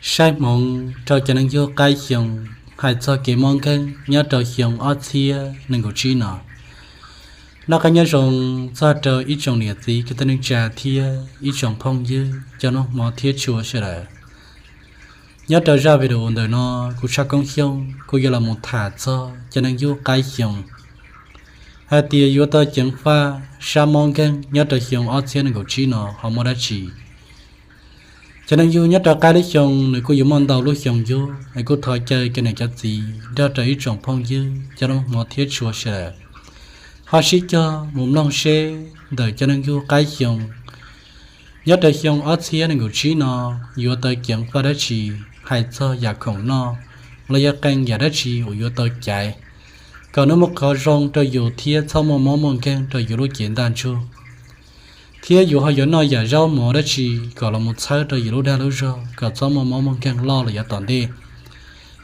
Saib hmoov rau cov neeg yug qaib xyoo, hais txog kev mob nkeeg nyob rau xyoo ob txhiab nees nkaum tsib no. Noj qab nyob zoo txog rau ib tsoom niam txiv kwv tij neej tsa thiab ib tsoom phooj ywg cov mloog hmov thiab tshua sawv daws. Nyob rau zaj video ntawm no, kuv Tshaj Koob Xyooj kuv yuav los mus tham txog cov neeg yug qaib xyoo hais tias yuav tau ceev faj sab mob nkeeg nyob rau xyoo ob txhiab nees nkaum tsib no ho muaj dab tsi. Cov neeg yug nyob rau qaib lub xyoo nws kuj yuav muaj ntau lub xyoo yug, es kuj thov caw cov niam cov txiv nrog rau ib tsoom phooj ywg cov mloog hmov thiab tshua sawv daws ho sib cog mus mloog seb ntawm cov neeg yug qaib xyoo nyob rau xyoo ob txhiab nees nkaum tsib no yuav tau ceev faj dab tsi, hais txog yam khoom noj los yog qee yam dab tsi uas yuav tau caiv kom nws muaj qhov zoo rau yus thiab txhob muaj mob muaj nkeeg rau yus lub cev ntaj ntsug, thiab yus ho yuav noj yam zaub mov dab tsi kom los mus txhawb rau yus lub dag lub zog kom txhob muaj mob muaj nkeeg loj los yav tom ntej.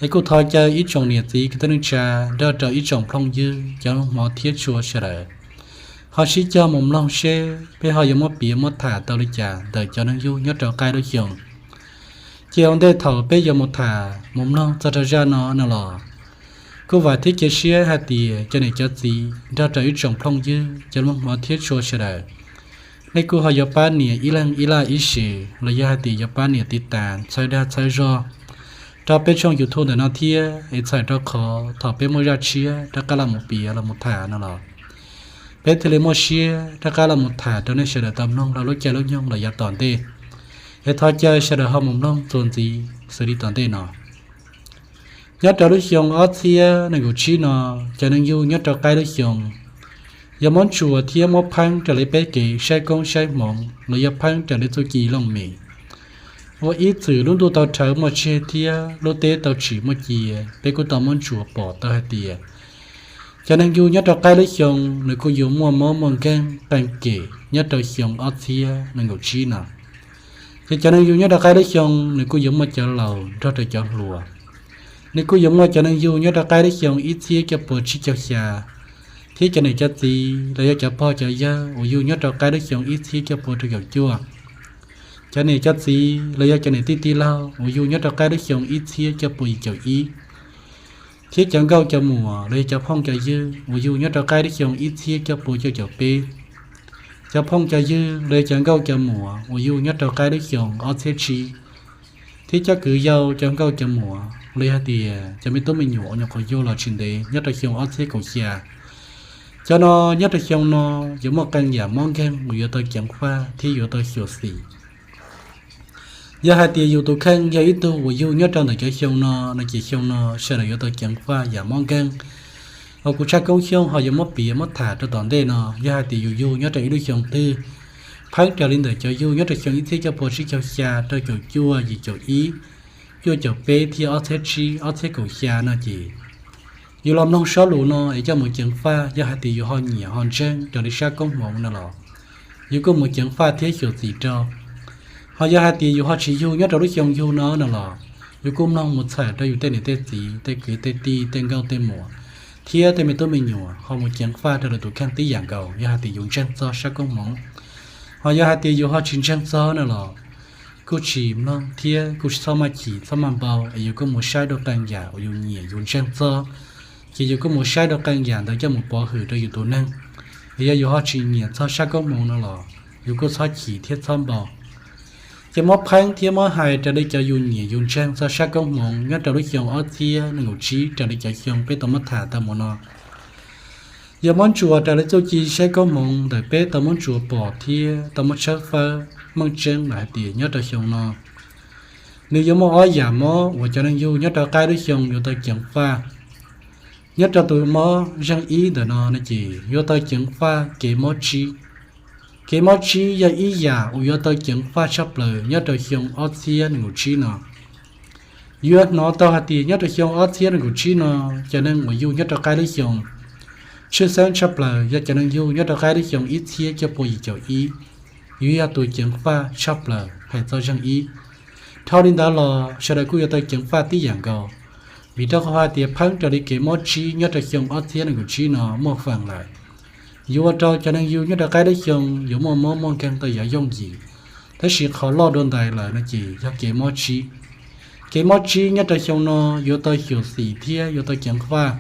Es kuj thov caw ib tsoom niam txiv kwv tij neej tsa nrog rau ib tsoom phooj ywg cov mloog hmov thiab tshua sawv daws ho sib cog mus mloog seb peb ho yuav muab piav muab tham tau li cas ntawm cov neeg yug nyob rau qaib lub xyoo. Ces ua ntej thaum peb yuav mus tham mus mloog txog rau zaj no no los, kuj vam thiab cia siab hais tias cov niam cov txiv nrog rau ib tsoom phooj ywg cov mloog hmov thiab tshua sawv daws, nej kuj ho yuav pab nias ib leeg ib laj ib se, los yog hais tias yuav pab nias tiv tas txhawb dag txhawb zog rau peb tshooj YouTube ntawm no thiab, es txhawm rau qhov thaum peb muaj zaj tshiab rov qab los mus piav los mus tham no los, peb thiaj li muaj siab rov qab los mus tham rau nej sawv daws tau mloog rau lub caij lub nyoog los yav tom ntej. Es thov caw sawv daws ho mus mloog txuas ntxiv xws li tom ntej no. Nyob rau lub xyoo ob txhiab nees nkaum tsib no, cov neeg yug nyob rau qaib lub xyoo yog muab ntsuas thiab muab pheeb raws li peb kev saib koob saib hmoov los yog pheeb raws li txuj ci looj mem, ua ib txwm lub ntuj tau rhawv muaj tseg thiab lub teb tau tsim muaj cia, peb kuj tau muab ntsuas pom tau hais tias cov neeg yug nyob rau qaib lub xyoo nws kuj yuav muaj mob muaj nkeeg qee kem nyob rau xyoo ob txhiab nees nkaum tsib no. Ces cov neeg yug nyob rau qaib lub xyoo nws kuj yuav muaj cov laus nrog rau cov hluas. Nws kuj yuav muaj cov neeg yug nyob rau qaib lub xyoo ib txhiab cuaj pua tsib caug xya, thiab cov niam cov txiv los yog cov pog cov yawg uas yug nyob rau qaib lub xyoo ib txhiab cuaj pua rau caum cuaj. Cov niam cov txiv los yog cov niam tij tij laug uas yug nyob rau qaib lub xyoo ib txhiab cuaj pua yim caum ib, thiab cov nkauj cov muam los yog cov phooj cov ywg uas yug nyob rau qaib lub xyoo ib txhiab cuaj pua cuaj caum peb. Cov phooj cov ywg los yog cov nkauj cov muam uas yug nyob rau qaib lub xyoo ob txhiab tsib, thiab cov kwv yau cov nkauj cov muam los yog hais tias cov me tub me nyuam uas nyuam qhuav yug los tsis ntev nyob rau xyoo ob txhiab kaum xya. Cov no nyob rau xyoo no yuav muaj qee yam mob nkeeg uas yuav tau ceev faj thiab yuav tau xyuam xim. Yog hais tias yus tus kheej yog ib tug uas yug nyob rau ntawm cov xyoo no no ces xyoo no sawv daws yuav tau ceev faj yam mob nkeeg. Hos kuv Tshaj Koob Xyooj ho yuav muab piav muab tham rau tom ntej no, yog hais tias yus yug nyob rau ib lub xyoo twg, pheeb raws li ntawm cov yug nyob rau xyoo ib txhiab cuaj pua tsib caug xya rau caum cuaj yim caum ib, cuaj caum peb thiab ob txhiab tsib ob txhiab kaum xya no ces yus los mloog sob lus no es coj mus ceev faj. Yog hais tias yus ho nyiam ho ntseeg raws li sab koob hmoov no los, yus kuj mus ceev faj thiab xyuam xim rau. Hos yog hais tias yus ho tsis yug nyob rau lub xyoo yug no no los, yus kuj mloog mus txhawm rau yus tej niam tej txiv, tej kwv tej tij, tej nkauj tej muam, thiab tej me tub me nyuam ho mus ceev faj rau lawv tus kheej tib yam nkaus yog hais tias yus ntseeg txog sab koob hmoov. Hos yog hais tias yus ho tsis ntseeg txog no los, kuj tsis mloog thiab kuj txhob maj chim txhob maj npau, es yus kuj mus saib dua qee yam uas yus nyiam yus ntseeg txog, ces yus kuj mus saib dua qee yam ntawd coj mus pov hwm rau yus tus neeg. Es yog yus ho tsis nyiam txog sab koob hmoov no los, yus kuj txhob chim thiab txhob npau. Ces muab pheeb thiab muab hais raws li cov yus nyiam yus ntseeg txog sab koob hmoov nyob rau lub xyoo ob txhiab nees nkaum tsib raws li cov xyoo peb tau muab tham tau mus no. Yog muab ntsuas raws li txuj ci saib koob hmoov ntawm peb tau muab ntsuas pom thiab tau muab tshawb fawb meej tseeb lawm hais tias nyob rau xyoo no, nws yuav muaj ob yam mob uas cov neeg yug nyob rau qaib lub xyoo yuav tau ceev faj. Nyob rau tus mob zeej ib ntawm no no ces yuav tau ceev faj kev mob tsib. Kev mob tsib yog ib yam uas yuav tau ceev faj tshaj plaws nyob rau xyoo ob txhiab nees nkaum tsib no. Yuav hnov tau hais tias nyob rau xyoo ob txhiab nees nkaum tsib no, cov neeg uas yug nyob rau qaib lub xyoo, tshwj xeeb tshaj plaws yog cov neeg yug nyob rau qaib lub xyoo ib txhiab cuaj pua yim caum ib, yuav yog tus ceev faj tshaj plaws hais txog zeej ib. Dhau li ntawd los sawv daws kuj yuav tau ceev faj tib yam nkaus, vim rau qhov hais tias pheeb raws li kev mob tsib nyob rau xyoo ob txhiab nees nkaum tsib no muaj feem lawm, yuav ua rau cov neeg yug nyob rau qaib lub xyoo yuav muaj mob muaj nkeeg tau yav yooj yim. Tab sis qhov loj dua ntais lawm no ces yog kev mob tsib. Kev mob tsib nyob rau xyoo no yuav tau xyuam xim thiab yuav tau ceev faj.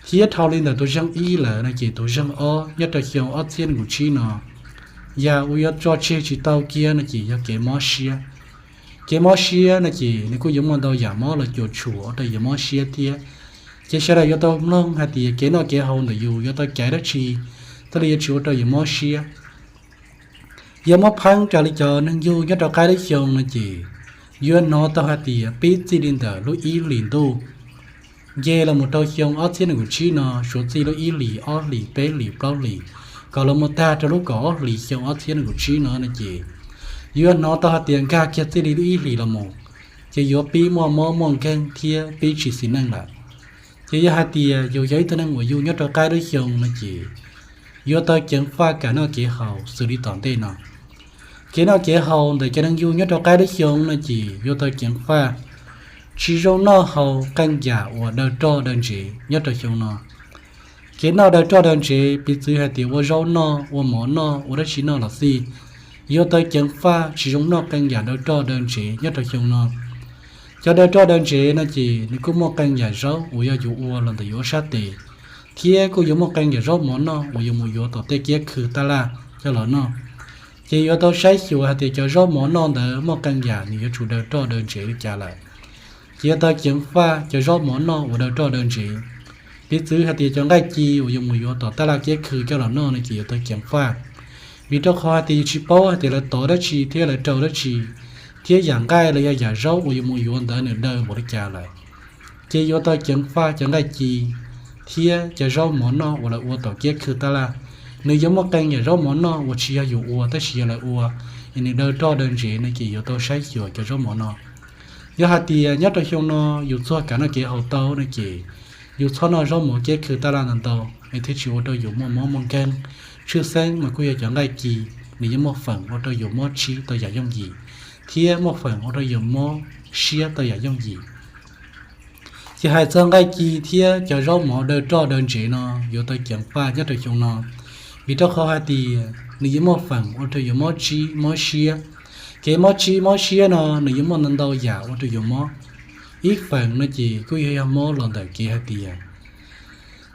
Thiab dhau li ntawm tus zeeg ib lawm no ces tus zeeg ob nyob rau xyoo ob txhiab nees nkaum tsib no, yam uas yuav tso tseg tsis tau kiag no ces yog kev mob siab. Kev mob siab no ces nws kuj yuav muaj ntau yam mob los cuam tshuam ua rau yus mob siab thiab. Ces sawv daws yuav tau mloog hais tias kev noj kev haus ntawm yus yuav tau caiv dab tsi thiaj li yuav tsis ua rau yus mob siab. Yog muab pheeb raws li cov neeg yug nyob rau qaib lub xyoo no ces yuav hnov tau hais tias pib txij li ntawm lub ib hlis ntuj nce los mus rau xyoo ob txhiab nees nkaum tsib no, suav txij lub ib hlis, ob hlis, peb hlis, plaub hlis, kom los mus tag rau lub kaum ob hlis xyoo ob txhiab nees nkaum tsib no no ces yuav hnov tau hais tias nkag kiag txij li lub ib hlis los mus, ces yuav pib muaj mob muaj nkeeg thiab pib tsis xis neej lawm. Ces yog hais tias yus yog ib tug neeg uas yug nyob rau qaib lub xyoo no ces yuav tau ceev faj kev noj kev haus xws li tom ntej no. Kev noj kev haus ntawm cov neeg yug nyob rau qaib lub xyoo no ces yuav tau ceev faj tsis zoo noj haus qee yam uas daw roj daw ntsev nyob rau xyoo no. Kev noj daw roj daw ntsev piv txwv hais tias ua zaub noj, ua mov noj, ua dab tsi noj los xij, yuav tau ceev faj tsis zoo noj qee yam daw roj daw ntsev nyob rau xyoo no. Cov daw roj daw ntsev no ces nws kuj muaj qee yam zaub uas yog yus ua los ntawm yus ob sab tes, thiab kuj yuav muaj qee yam zaub mov noj uas yus mus yuav tom tej kiab khw taj laj coj los noj. Ces yuav tau saib xyuas hais tias cov zaub mov noj ntawd muaj qee yam nws yuav tsum daw roj daw ntsev li cas lawm. Ces yuav tau ceev faj cov zaub mov noj uas daw roj daw ntsev. Piv txwv hais tias cov nqaij ci uas yus mus yuav tom taj laj kiab khw coj los noj no ces yuav tau ceev faj, vim rau qhov hais tias yus tsis paub hais tias lawv tov dab tsi thiab lawv rau dab tsi, thiab yam nqaij los yog yam zaub uas yus mus yuav ntawd nws daw npaum li cas lawm. Ces yuav tau ceev faj cov nqaij ci thiab cov zaub mov noj uas lawv ua tom kiab khw taj laj. Nws yuav muaj qee yam zaub mov noj uas tsis yog yus ua tab sis yog lawv ua, es nws daw roj daw ntsev no ces yuav tau saib xyuas cov zaub mov no. Yog hais tias nyob rau xyoo no yus txuag kev noj kev haus tau no ces yus txhob noj zaub mov kiab khw taj laj ntau ntau, es thiaj tsis ua rau yus muaj mob muaj nkeeg. Tshwj xeeb mas kuj yog cov nqaij ci, nws yeej muaj feem ua rau yus mob tsib tau yam yooj yim, thiab muaj feem ua rau yus mob siab tau yam yooj yim. Ces hais txog nqaij ci thiab cov zaub mov daw roj daw ntsev no yuav tau ceev faj nyob rau xyoo no, vim rau qhov hais tias nws yeej muaj feem ua rau yus mob tsib mob siab. Kev mob tsib mob siab no nws yeej muaj ntau ntau yam ua rau yus mob. Ib feem no ces kuj yog, yog mob los ntawm kev hais tias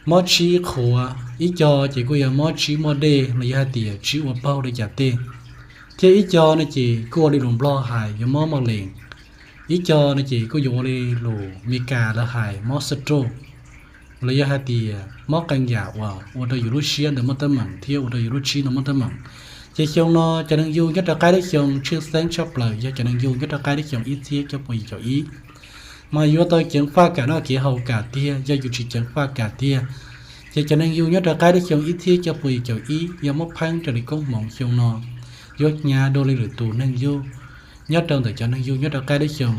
mob tsib qhuav, ib co ces kuj yog mob tsib muaj dej los yog hais tias tsib ua paug li cas tej, thiab ib co no ces kuj ua li lus Nplog hais yog mob mos lees, ib co no ces kuj yuav ua li lus Meskas lawv hais mob stroke, los yog hais tias mob qee yam uas ua rau yus lub siab ntawd muaj teeb meem thiab ua rau yus lub tsib ntawd muaj teeb meem. Ces xyoo no cov neeg yug nyob rau qaib lub xyoo tshwj xeeb tshaj plaws yog cov neeg yug nyob rau qaib lub xyoo ib txhiab cuaj pua yim caum ib, mas yuav tau ceev faj kev noj kev haus kam tiag. Yog yus tsis ceev faj kam tiag, ces cov neeg yug nyob rau qaib lub xyoo ib txhiab cuaj pua yim caum ib yog muab pheeb raws li koob hmoov xyoo no yuav hnyav dua li lwm tus neeg yug nyob rau ntawm cov neeg yug nyob rau qaib lub xyoo.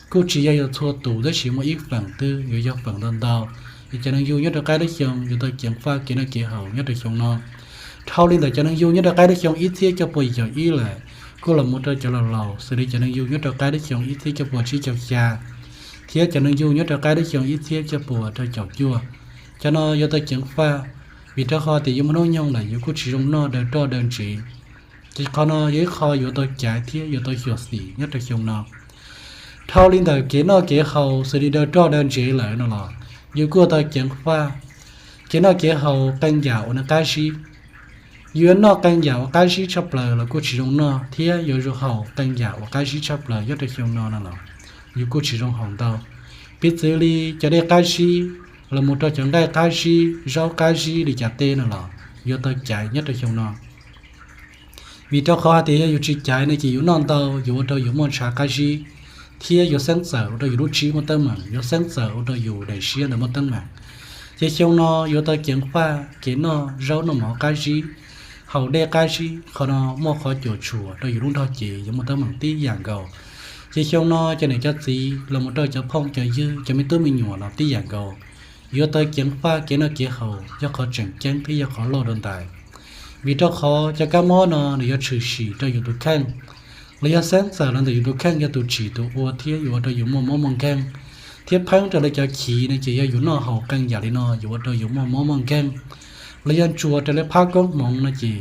Kuj tsis yog yog txhua tus tab sis muaj ib feem twg yuav yog feem ntau ntau, es cov neeg yug nyob rau qaib lub xyoo yuav tau ceev faj kev noj kev haus nyob rau xyoo no. Dhau li ntawm cov neeg yug nyob rau qaib lub xyoo ib txhiab cuaj pua yim caum ib lawm, kuj los mus rau cov laus laus xws li cov neeg yug nyob rau qaib lub xyoo ib txhiab cuaj pua tsib caug xya, thiab cov neeg yug nyob rau qaib lub xyoo ib txhiab cuaj pua rau caum cuaj. Cov no yuav tau ceev faj, vim rau qhov tias yuav muaj hnub nyoog lawm yus kuj tsis zoo noj daw roj daw ntsev. Ces qhov no yog ib qho yuav tau caiv thiab yuav tau xyuam xim nyob rau xyoo no. Dhau li ntawm kev noj kev haus xws li daw roj daw ntsev lawm no los yus kuj yuav tau ceev faj kev noj kev haus qee yam uas nws qab zib. Yus yuav noj qee yam uas qab zib tshaj plaws los kuj tsis zoo noj, thiab yuav zoo haus qee yam uas qab zib tshaj plaws nyob rau xyoo no no los yus kuj tsis zoo haus ntau. Piv txwv li cov dej qab zib los mus rau cov nqaij qab zib, zaub qab zib li cas tej no los yuav tau caiv nyob rau xyoo no. Vim rau qhov hais tias yog yus tsis caiv no ces yus noj ntau yuav ua rau yus muaj ntshav qab zib, thiab yuav xeeb txawm ua rau yus lub tsib muaj teeb meem, yuav xeeb txawm ua rau yus daim siab ntawd muaj teeb meem. Ces xyoo no yuav tau ceev faj kev noj zaub noj mov qab zib, haus dej qab zib, qhov no muaj qhov cuam tshuam rau yus lub nrog cev yuav muaj teeb meem tib yam nkaus. Ces xyoo no cov niam cov txiv los mus rau cov phooj cov ywg cov me tub me nyuam los tib yam nkaus, yuav tau ceev faj kev noj kev haus yog qhov tseem ceeb thiab yog qhov loj dua ntais. Vim rau qhov cov kab mob no nws yuav tshwm sim rau yus tus kheej, los yog xeeb txawm los ntawm yus tus kheej yog tus tsim tus ua thiab yuav ua rau yus muaj mob muaj nkeeg. Thiab pheeb raws li cov chiv no ces yog yus noj haus qee yam li no yuav ua rau yus muaj mob muaj nkeeg. Los yog ntsuas raws li phab koob hmoov no ces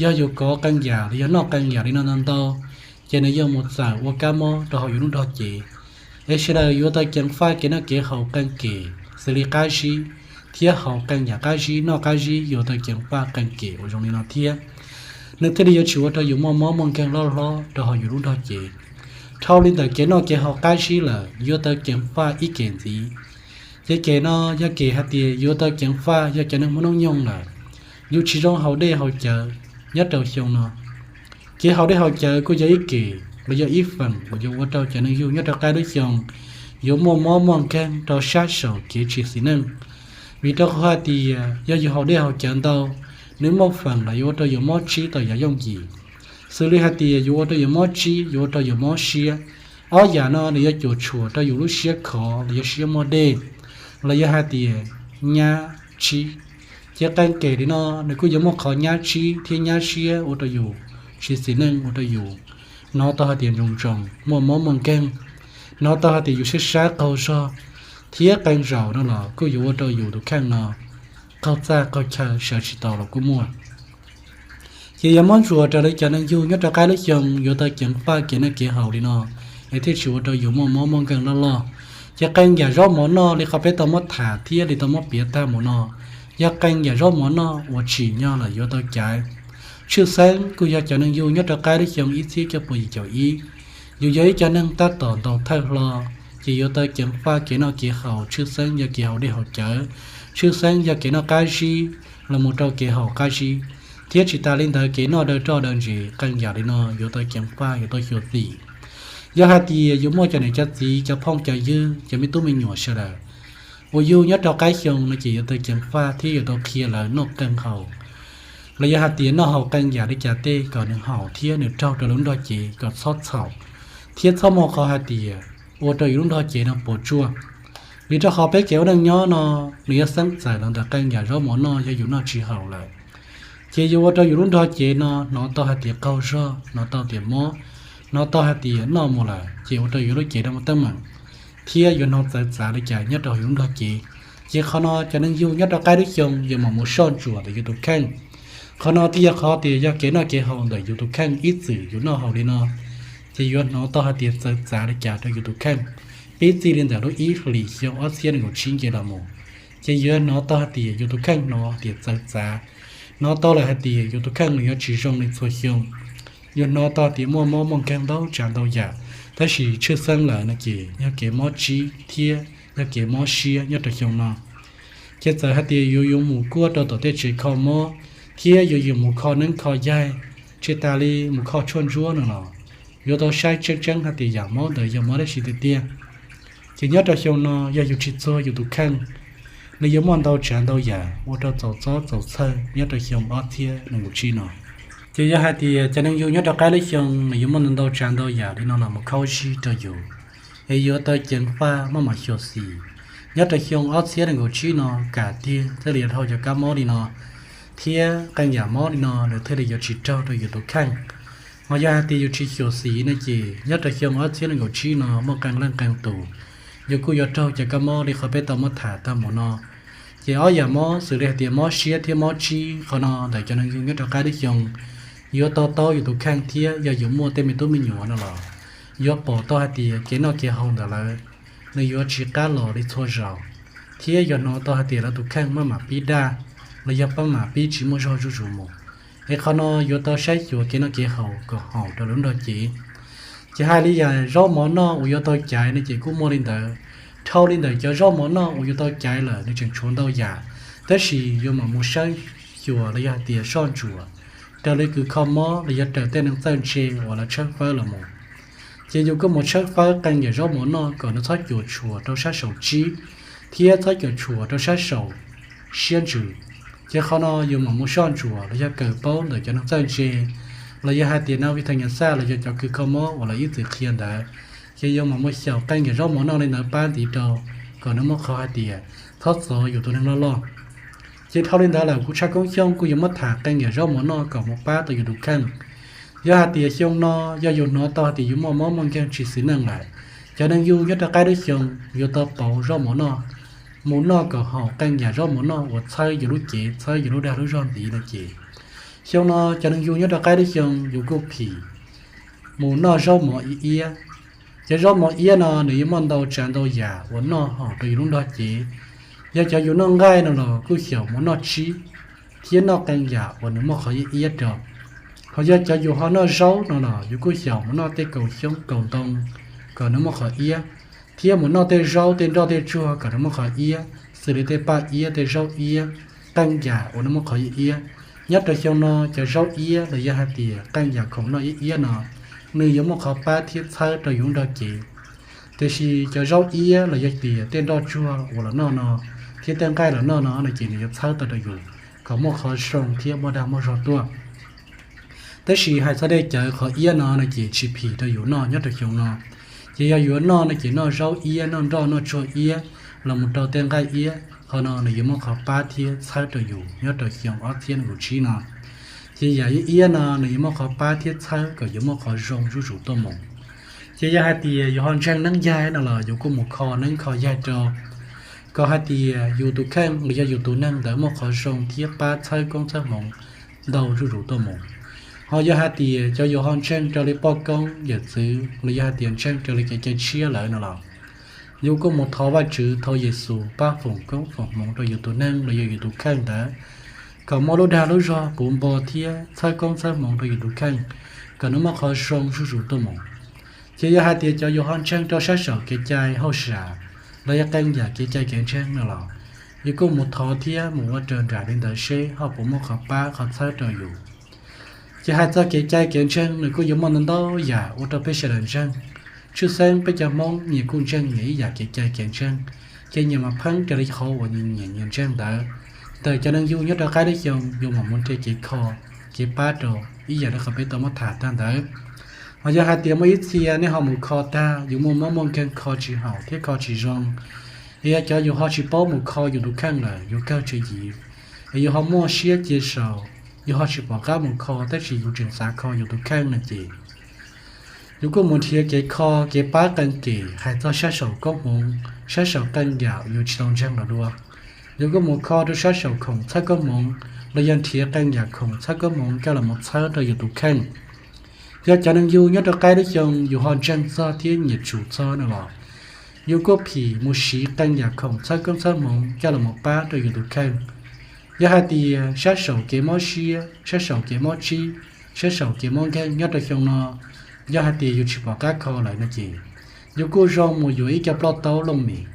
yog yus kov qee yam los yog noj qee yam li no ntau ntau, ces nws yuav mus txawm ua kab mob rau hauv yus lub nrog cev. Es sawv daws yuav tau ceev faj kev noj kev haus qee kem xws li qab zib, thiab haus qee yam qab zib, noj qab zib, yuav tau ceev faj qee kem uas zoo li no thiab, nws thiaj li yuav tsis ua rau yus muaj mob muaj nkeeg loj hlob rau hauv yus lub nrog cev. Dhau li ntawm kev noj kev haus qab zib lawm yuav tau ceev faj ib kem ntxiv. Ces kem no yog kem hais tias yuav tau ceev faj yog cov neeg muaj hnub nyoog lawm, yus tsis zoo haus dej haus cawv nyob rau xyoo no. Kev haus dej haus cawv kuj yog ib kem los yog ib feem uas yuav ua rau cov neeg yug nyob rau qab lub xyoo yuav muaj mob muaj nkeeg rau sab saum kev tsis xis neej. Vim rau qhov hais tias yog yus haus dej haus cawv ntau, nws muaj feem los yuav ua rau yus mob tsib tau yav yooj yim. Xws li hais tias yuav ua rau yus mob tsib, yuav ua rau yus mob siab. Ob yam no nws yuav cuam tshuam rau yus lub siab khov los yog siab muaj dej, los yog hais tias nyab tsib. Ces qee kem li no nws kuj yuav muaj qhov nyab tsib thiab nyab siab ua rau yus tsis xis neej, ua rau yus hnov tau hais tias ntsoov ntsoov muaj mob muaj nkeeg, hnov tau hais tias yus siab sab qaug zog, thiab qee zaum no los kuj yuav ua rau yus tus kheej no qaug txaj qaug chaw sawv tsis tau los kuj muaj. Ces yog muab ntsuas raws li cov neeg yug nyob rau qab lub xyoo yuav tau ceev faj kev noj kev haus li no, es thiaj tsis ua rau yus muaj mob muaj nkeeg loj loj. Ces qee yam zaub mov noj li qhov peb tau muab tham thiab li tau muab piav tag mus no, yog qee yam zaub mov noj uas tsim nyog los yuav tau caiv. Tshwj xeeb kuj yog cov neeg yug nyob rau qab lub xyoo ib txhiab cuaj pua yim caum ib, yus yog ib cov neeg tab tom ntaus thawj hlo, ces yuav tau ceev faj kev noj kev haus, tshwj xeeb yog kev haus dej haus cawv, tshwj xeeb yog kev noj qab zib los mus rau kev haus qab zib, thiab tsis tas li ntawd kev noj daw roj daw ntsev, qee yam li no yuav tau ceev faj, yuav tau xyuam xim. Yog hais tias yus muaj cov niam cov txiv, cov phooj cov ywg, cov me tub me nyuam sawv daws uas yug nyob rau qab xyoo no ces yuav tau ceev faj thiab yuav tau qhia lawv noj qee haus, los yog hais tias noj haus qee yam li cas tej kom nws haum thiab nws raug rau lub nrog cev kom txhob txhaum, thiab txhob muaj qhov hais tias ua rau yus lub nrog cev no puas tsuaj. Vim rau qhov peb kev ua neej nyob no nws yuav xeeb txawm los ntawm qee yam zaub mov noj, yog yus noj tsis haum lawm, ces yuav ua rau yus lub nrog cev no hnov tau hais tias qaug zog, hnov tau tias mob, hnov tau hais tias noj mus lawm ces ua rau yus lub cev no mus teeb meem, thiab yuav hnov txawv txav li cas nyob rau yus lub nrog cev. Ces qhov no cov neeg yug nyob rau qab lub xyoo yuav mam mus soj ntsuam ntawm yus tus kheej. Qhov no thiaj yog qhov tias yog kev noj kev haus ntawm yus tus kheej, ib txwm yus noj haus li no ces yuav hnov tau hais tias txawv txav li cas rau yus tus kheej. Pib txij li ntawm lub ib hlis xyoo ob txhiab nees nkaum tsib nce los mus, ces yuav hnov tau hais tias yus tus kheej hnov tias txawv txav, hnov tau lawm hais tias yus tus kheej nws yuav tsis zoo li txhua xyoo. Yuav hnov tau tias muaj mob muaj nkeeg ntau tsav ntau yam, tab sis tshwj xeeb lawm no ces yog kev mob tsib thiab yog kev mob siab nyob rau xyoo no. Ces txawm hais tias yus yuav mus kuaj rau tom tej tsev kho mob, thiab yuav yus mus kho neeb kho yaig, tsis tas li mus kho tshuaj ntsuab no los, yuav tau saib tseeb tseeb hais tias yam mob ntawd yog mob dab tsi tiag tiag. Ces nyob rau xyoo no yog yus tsis txuag yus tus kheej, nws yuav muaj ntau tsav ntau yam ua rau txaus txob txaus txhawj nyob rau xyoo ob txhiab nees nkaum tsib no. Ces yog hais tias cov neeg yug nyob rau qab lub xyoo nws yuav muaj ntau tsav ntau yam li no los mus khaub zig rau yus, es yuav tau ceev faj maj mam xyuam xim. Nyob rau xyoo ob txhiab nees nkaum tsib no kam tiag thiaj li dhau cov kab mob li no, thiab qee yam mob li no nws thiaj li yuav tsis raug rau yus tus kheej. Ho yog hais tias yus tsis xyuam xim no ces nyob rau xyoo ob txhiab nees nkaum tsib no muaj qee leej qee tus yus kuj yuav raug cov kab mob li qhov peb tau muab tham tag mus no. Ces ob yam mob xws li hais tias mob siab thiab mob tsib, qhov no ntawm cov neeg yug nyob rau qab lub xyoo yuav to taub yus tus kheej, thiab yog yus muaj tej me tub me nyuam no los yuav pom tau hais tias kev noj kev haus ntawm lawv nws yuav tsis qab los li txhua zaus, thiab yuav hnov tau hais tias lawv tus kheej maj mam pib daj, los yog maj mam pib tsis muaj zog zuj zus mus. Es qhov no yuav tau saib xyuas kev noj kev haus kom haum rau lub nrog cev. Ces hais li yam zaub mov noj uas yuav tau caiv no ces kuj muaj li ntawd. Dhau li ntawm cov zaub mov noj uas yuav tau caiv lawm nws tseem tshuav ntau yam, tab sis yuav mam mus saib xyuas los yog hais tias soj ntsuam raws li kws kho mob los yog raws tej neeg txawj ntse uas lawv tshawb fawb los mus. Ces yus kuj mus tshawb fawb qee yam zaub mov noj kom nws txhob cuam tshuam rau sab saum tsib, thiab txhob cuam tshuam rau sab saum siab ntsws. Ces qhov no yus mam mus soj ntsuam los yog kawm paub ntawm cov neeg txawj ntse, los yog hais tias nav vi thas nyas xaj los yog cov kws kho mob uas lawv ib txwm qhia ntawd. Ces yus mam mus xyaum qee yam zaub mov noj li ntawd pab ntxiv rau, kom nws muaj qhov hais tias txhob txov yus tus neeg loj loj. Ces dhau li ntawd lawm kuv Tshaj Koob Xyooj kuj yuav muab tham qee yam zaub mov noj kom mus pab tau yus tus kheej. Yog hais tias xyoo no yog yus hnov tau hais tias yus muaj mob muaj nkeeg tsis xis neej lawm, cov neeg yug nyob rau qab lub xyoo yuav tau pauv zaub mov noj, mus noj kom haum qee yam zaub mov noj uas txhawb yus lub cev, txhawb yus lub dag lub zog ntxiv no ces xyoo no cov neeg yug nyob rau qab lub xyoo yus kuj phim mus noj zaub mov iab iab. Cov zaub mov iab no nws yuav muaj ntau tsav ntau yam uas noj hom rau yus lub nrog cev. Yog cov yus noj nqaij no los kuj xyaum mus noj tsib thiab noj qee yam uas nws muaj qhov iab iab rau. Ho yog cov yus ho noj zaub no los yus kuj xyaum mus noj tej kaus xyoob kaus ntoo kom nws muaj qhov iab, thiab mus noj tej zaub tej nroj tej tsuag kom nws muaj qhov iab, xws li tej paj iab tej zaub iab, qee yam uas nws muaj qhov iab iab. Nyob rau xyoo no cov zaub iab los yog hais tias qee yam khoom noj iab iab no, nws yuav muaj qhov pab thiab txhawb rau yus nrog cev. Tiam sis cov zaub iab los yog tias tej nroj tsuag uas los noj no, thiab tej nqaij los noj no no ces nws yuav txhawb tau rau yus kom muaj qhov zoo thiab muaj dag muaj zog tuaj. Tab sis hais txog dej cawv qhov iab no no ces tsis phim rau yus noj nyob rau xyoo no. Ces yog yuav noj no ces noj zaub iab noj nroj noj tsuag iab los mus rau tej nqaij iab, qhov no nws yuav muaj qhov pab thiab txhawb rau yus nyob rau xyoo ob txhiab nees nkaum tsib no. Ces yam iab iab no nws yuav muaj qhov pab thiab txhawb kom yuav muaj qhov zoo zuj zus tuaj mus. Ces yog hais tias yus ho ntseeg neeb yaig no los yus kuj mus kho neeb kho yaig rau, kom hais tias yus tus kheej los yog yus tus neeg ntawd muaj qhov zoo thiab pab txhawb koob txhawb hmoov ntau zuj zus tuaj mus. Ho yog hais tias cov yus ho ntseeg raws li poj koob yawm txwv los yog hais tias ntseeg raws li kev cai tshiab lawm no los, yus kuj mus thov Vajtswv thov Yexus pab foom koob foom hmoov rau yus tus neeg los yog yus tus kheej ntawd, kom muaj lub dag lub zog puv npo thiab txhawb koob txhawb hmoov rau yus tus kheej, kom nws muaj qhov zoo zuj zus tuaj mus. Ces yog hais tias cov yus ho ntseeg rau sab saum kev cai hauj sam los yog qee yam kev cai kev ntseeg no los, yus kuj mus thov thiab mus ua raws nraim li ntawd seb ho puas muaj qhov pab qhov txhawb rau yus. Ces hais txog kev cai kev ntseeg nws kuj yuav muaj ntau ntau yam ua rau peb sawv daws ntseeg. Tshwj xeeb peb cov Hmoob nyias kuj ntseeg nyias ib yam kev cai kev ntseeg, ces nyias mam pheej raws li qhov uas nyias nyias ntseeg ntawd. Ntawm cov neeg yug nyob rau qab lub xyoo yus mam mus nrhiav kev kho, kev pab rau ib yam li qhov peb tau muab tham tag ntawd. Ho yog hais tias muaj ib txhia nej ho mus kho tag yus muaj mob muaj nkeeg kho tsis haum thiab kho tsis zoo, es yog cov yus ho tsis paub mus kho yus tus kheej lawm yus kawg tswv yim, es yus ho muaj siab cia saum, yus ho tsis pom qab mus kho tab sis yus tseem xav kho yus tus kheej no ces yus kuj mus nrhiav kev kho kev pab qee kem hais txog sab saum koob hmoov, sab saum qee yam yus tsis tau ntseeg los dua. Yus kuj mus kho rau sab saum khoom txhawb koob hmoov los yog nrhiav qee yam khoom txhawb koob hmoov coj los mus txhawb rau yus tus kheej. Yog cov neeg yug nyob rau qab lub xyoo yus ho ntseeg txog thiab nyiam tsum txog no los, yus kuj phim mus siv qee yam khoom txhawb koob txhawb hmoov coj los mus pab rau yus tus kheej. Yog hais tias sab saum kev mob siab, sab saum kev mob tsib, sab saum kev mob nkeeg nyob rau xyoo no, yog hais tias yus tsis pom qab kho lawm no ces yus kuj zoo mus yuav ib co ploj taub looj mem.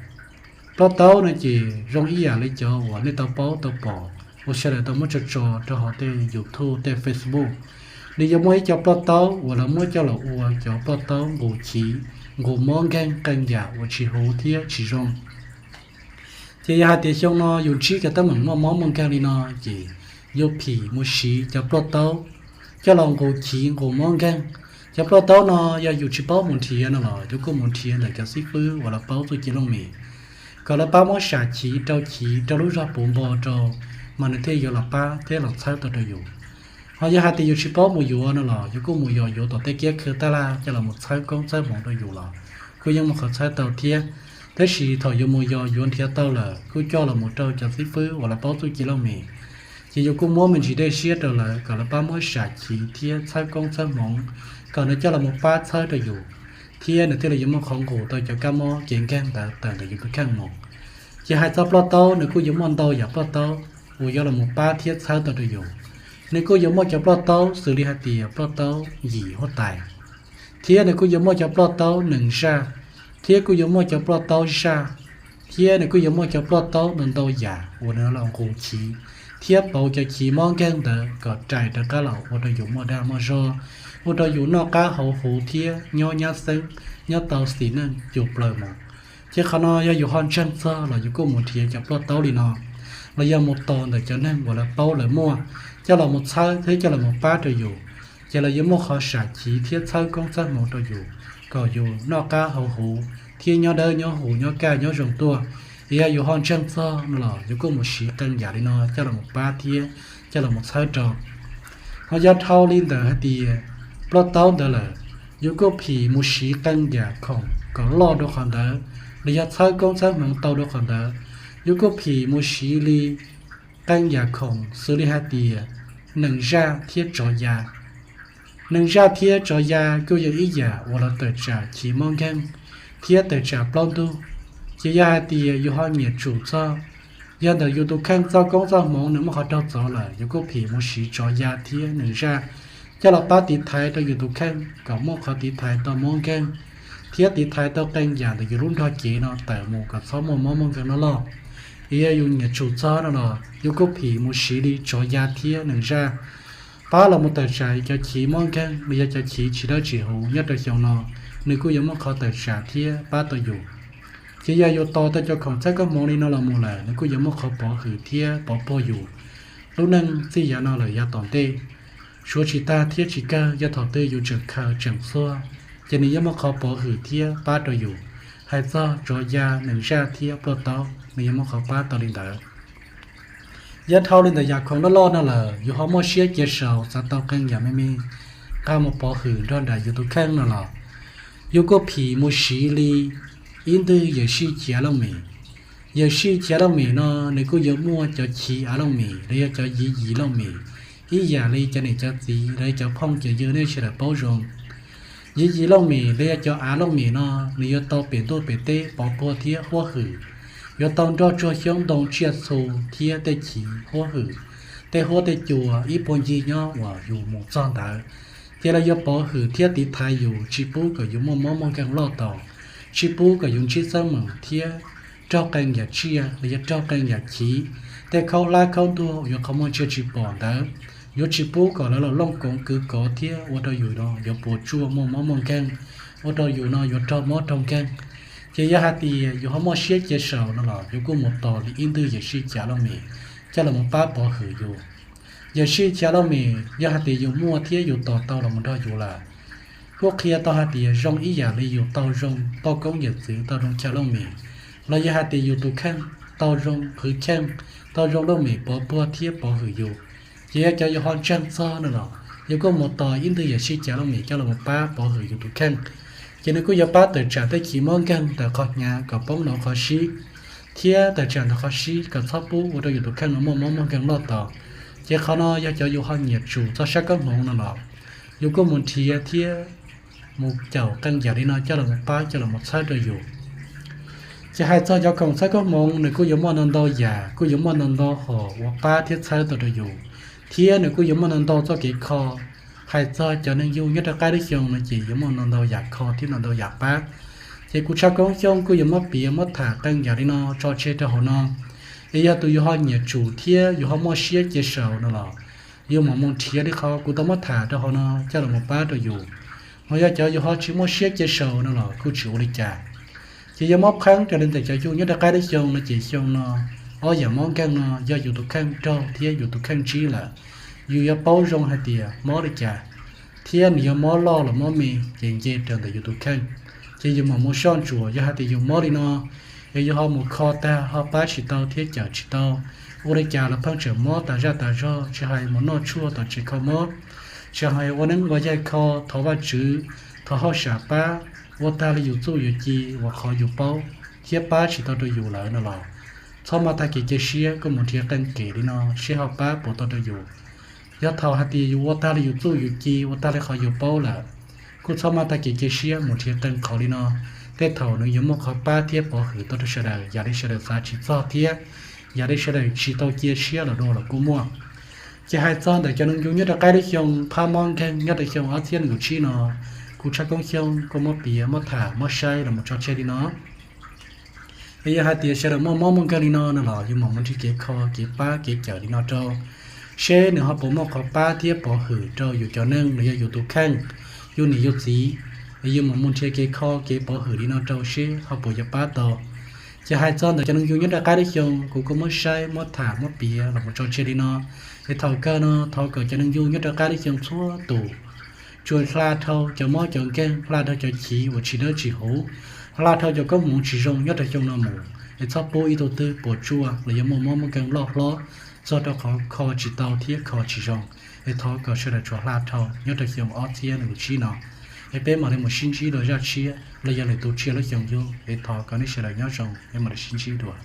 Ploj taub no ces zoo ib yam li cov uas nej tau paub tau pom uas sawv daws tau muab tso tso rau hauv tej YouTube tej Facebook. Nws yuav muaj ib co ploj taub uas lawv muab coj los ua cov ploj taub nqus chiv, nqus mob nkeeg qee yam uas tsis huv thiab tsis zoo. Ces yog hais tias xyoo no yus ntsib cov teeb meem muaj mob muaj nkeeg li no ces yus phim mus siv cov ploj taub coj los nqus chiv nqus mob nkeeg. Cov ploj taub no yog yus tsis paub mus nrhiav no los yus kuj mus nrhiav ntawm cov xib fwb uas lawv paub txuj ci looj mem, kom lawv pab muab sam chiv rau chiv rau lub zog puv npo rau, mas nws thiaj yuav los pab thiab los txhawb tau rau yus. Ho yog hais tias yus tsis paub mus yuav no los yus kuj mus yos yuav tom tej kiab khw taj laj coj los mus txhawb koob txhawb hmoov rau yus los kuj yeej muaj qhov txhawb tau thiab. Tab sis thaum yus mus yos yuav nrhiav tau lawm kuj coj los mus rau cov xib fwb uas lawv paub txuj ci looj mem, ces yus kuj muab me ntsis dej siab rau lawv kom lawv pab muab sam chiv thiab txhawb koob txhawb hmoov kom nws coj los mus pab txhawb rau yus, thiab nws thiaj li yuav muaj qhov nqus tau cov kab mob kev nkeeg ntawd tawm ntawm yus tus kheej mus. Ces hais txog ploj taub nws kuj yuav muaj ntau yam ploj taub uas yuav los mus pab thiab txhawb tau rau yus. Nws kuj yuav muaj cov ploj taub xws li hais tias ploj taub yim huab tais, thiab nws kuj yuav muaj cov ploj taub nees zaj, thiab kuj yuav muaj cov ploj taub zaj, thiab nws kuj yuav muaj cov ploj taub ntau ntau yam uas nws los nqus chiv thiab pauv cov chiv mob nkeeg ntawd kom rais rov qab los ua rau yus muaj dag muaj zog, ua rau yus noj qab haus huv thiab nyob nyab xeeb, nyob tau xis neej cuj plaws mus. Ces qhov no yog yus ho ntseeg txog los yus kuj mus nrhiav cov ploj taub li no, los yog mus tos ntawm cov neeg uas lawv paub lawv muaj, coj los mus txhawb thiab coj los mus pab rau yus, ces lawv yuav muaj qhov sam chiv thiab txhawb koob txhawb hmoov rau yus kom yus noj qab haus huv thiab nyob dawb nyob huv nyob kaj nyob zoo tuaj. Yog yus ho ntseeg txog no los yus kuj mus siv qee yam li no coj los mus pab thiab coj los mus txhawb rau. Ho yog dhau li ntawd hais tias ploj taub ntawd lawm, yus kuj phim mus siv qee yam khoom kom loj dua qhov ntawd, los yog txhawb koob txhawb hmoov tau dua qhov ntawd. Yus kuj phim mus siv li qee yam khoom xws li hais tias nees zaj thiab tsov ya. Neeg zaj thiab tsov ya kuj yog ib yam uas los tawm tsam chiv mob nkeeg thiab tawm tsam plaub ntug. Ces yog hais tias yus ho nyiam tsum txog, yog ntawm yus tus kheej txoj koob txoj hmoov nws muaj qhov raug txov lawm, yus kuj phim mus siv tsov ya thiab neeg zaj coj los pab tiv thaiv rau yus tus kheej kom muaj qhov tiv thaiv tau mob nkeeg thiab tiv thaiv tau qee yam ntawm yus lub nrog cev no tawm mus kom txhob muaj mob muaj nkeeg loj loj. Yog yus nyiam tsum txog no los yus kuj phim mus siv li tsov ya thiab neeg zaj pab los mus tawm tsam cov chiv mob nkeeg los yog cov chiv tsis dawb tsis huv nyob rau xyoo no, nws kuj yuav muaj qhov tawm tsam thiab pab tau yus. Ces yog yus tos tau cov khoom txhawb koob hmoov li no los mus lawm, nws kuj yuav muaj qhov pov hwm thiab pov puag yus lub neej txij yav no lawm yav tom ntej. Suav tsis tag thiab tsis kawg, yog thaum twg yus tseem khaws tseem xuag, ces nws yuav muaj qhov pov hwm thiab pab rau yus. Hais txog tsov ya, neeg zaj thiab ploj taub, nws yuav muaj qhov pab tau li ntawd. Yog dhau li ntawm yam khoom loj loj no lawm, yus ho muaj siab cia saum xav tau qee yam me me nqa mus pov hwm nrog nraim yus tus kheej no los, yus kuj phim mus siv li ib ntwg yawm sij ciav looj mem. Yawm sij ciav looj mem no nws kuj yuav muaj cov chiv av looj mem los yog cov yiv yim looj mem, ib yam li cov niam cov txiv los yog cov phooj cov ywg nej sawv daws paub zoo. Yiv yim looj mem los yog cov av looj mem no, nws yuav tau pem ntuj pem teb pov puag thiab huab hwm, yuav tau nroj tsuag xyoob ntoo tsiaj txhu thiab tej chiv huab hwm, tej huab tej cua ib puag ncig nyob uas yus mus txog ntawd. Ces lawv yuav pov hwm thiab tiv thaiv yus tsis pub kom yus muaj mob muaj nkeeg loj tau, tsis pub kom yus ntsib xeeb meem thiab raug qee yam tsiaj los yog raug qee yam chiv, tej khaub hlab khaub ntuag uas yuav qhov muag ntsia tsis pom ntawd, yuav tsis pub kom lawv los looj koov kwv kov thiab ua rau yus no yuav puas tsuaj muaj mob muaj nkeeg, ua rau yus no yuav raug mob raug nkeeg. Ces yog hais tias yus ho muaj siab cia saum no los yus kuj mus tos li ib ntwg yawm sij ciav looj mem coj los mus pab pov hwm yus. Yawm sij ciav looj mem yog hais tias yus muaj thiab yus tos tau los mus nrog yus lawm, kuj qhia tau hais tias zoo ib yam li yus tau zoo toj koob yawm txwv tau zoo chaw looj mem, los yog hais tias yus tus kheej tau zoo qhwv cheej, tau zoo looj mem pov puag thiab pov hwm yus. Ces yog cov yus ho ntseeg txog no los yus kuj mus tos ib ntwg yawm sij ciav looj mem coj los mus pab pov hwm yus tus kheej. Ces nws kuj yuav pab tawm tsam tej chiv mob nkeeg ntawm qhov hnyav kom poob ntawm qhov sib, thiab tawm tsam ntawm qhov sib kom txhob pub ua rau yus tus kheej no muaj mob muaj nkeeg loj tau. Ces qhov no yog cov yus ho nyiam tsum txog sab koob hmoov no los, yus kuj mus nrhiav thiab mus caum qee yam li no coj los mus pab coj los mus txhawb rau yus. Ces hais txog cov khoom txhawb koob hmoov nws kuj yuav muaj ntau ntau yam, kuj yuav muaj ntau ntau hom uas pab thiab txhawb tau rau yus, thiab nws kuj yuav muaj ntau ntau txoj kev kho. Hais txog cov neeg yug nyob rau qab lub xyoo no ces yuav muaj ntau ntau yam kho thiab ntau ntau yam pab. Ces kuv Tshaj Koob Xyooj kuj yuav muab piav muab tham qee yam li no tso tseg rau hauv no. Es yog tus yus ho nyiam tsum thiab yus ho muaj siab cia saum no los, yus mam mus nrhiav li qhov kuv tau muab tham rau hauv no coj los mus pab rau yus. Hos yog cov yus ho tsis muaj siab cia saum no los kuj tsis ua li cas. Ces yog muab pheeb raws li ntawm cov yug nyob rau qab lub xyoo no ces xyoo no ob yam mob nkeeg no yog yus tus kheej raug thiab yus tus kheej ntsib lawm, yus yuav paub zoo hais tias mob li cas, thiab nws yog mob loj los mob me ces nce raws ntawm yus tus kheej. Ces yus mam mus soj ntsuam, yog hais tias yus mob li no, es yus ho mus kho tag ho pab tsis tau thiab cawm tsis tau, ua li cas los pheej tseem mob tas zaj tas zog, tsis hais mus noj tshuaj tom tsev kho mob, tsis hais ua neeb ua yaig kho, thov Vajtswv, thov hauj sam pab, ua tag li yus txuj yus ci uas qhov yus paub thiab pab tsis tau rau yus lawm no los, txhob maj tag kev cia siab, kuj mus nrhiav qee kev li no seb ho pab puas tau rau yus. Yog thaum hais tias yus ua tag li yus txuj yus ci, ua tag li qhov yus paub lawm, kuj txhob maj tag kev cia siab, mus nrhiav qee qhov li no. Tej thaum nws yuav muaj qhov pab thiab pov hwm tau rau sawv daws yam li sawv daws xav tsis txog thiab yam li sawv daws tsis tau cia siab los dua los kuj muaj. Ces hais txog ntawm cov neeg yug nyob rau qab lub xyoo phab mob nkeeg nyob rau xyoo ob txhiab nees nkaum tsib no, kuv Tshaj Koob Xyooj kuj muab piav muab tham muab saib los mus tso tseg li no. Es yog hais tias sawv daws muaj mob muaj nkeeg li no no los yus mam mus nrhiav kev kho kev pab kev cawm li no rau, seb nws ho puas muaj qhov pab thiab pov hwm rau yus cov neeg los yog yus tus kheej, yus niam yus txiv. Es yus mam mus nrhiav kev kho kev pov hwm li no rau seb ho puas yuav pab tau. Ces hais txog ntawm cov neeg yug nyob rau qab lub xyoo, kuv kuj muab saib muab tham muab piav los mus tso tseg li no. Es thaum kawg no thov kom cov neeg yug nyob rau qab lub xyoo txhua tus tsuas hla dhau cov mob cov nkeeg, hla dhau cov chiv uas tsis dawb tsis huv, hla dhau cov koob hmoov tsis zoo nyob rau xyoo no mus, es txhob pub ib tug twg puas tsuaj los yog muaj mob muaj nkeeg loj hlob txog rau qhov kho tsis tau thiab kho tsis zoo. Es thov kom sawv daws tsuas hla dhau nyob rau xyoo ob txhiab nees nkaum tsib no. Es peb mam li mus sib ntsib dua zaj tshiab los yog lwm tus tsiaj lub xyoo yug, es thov kom nej sawv daws nyob zoo, peb mam li sib ntsib dua.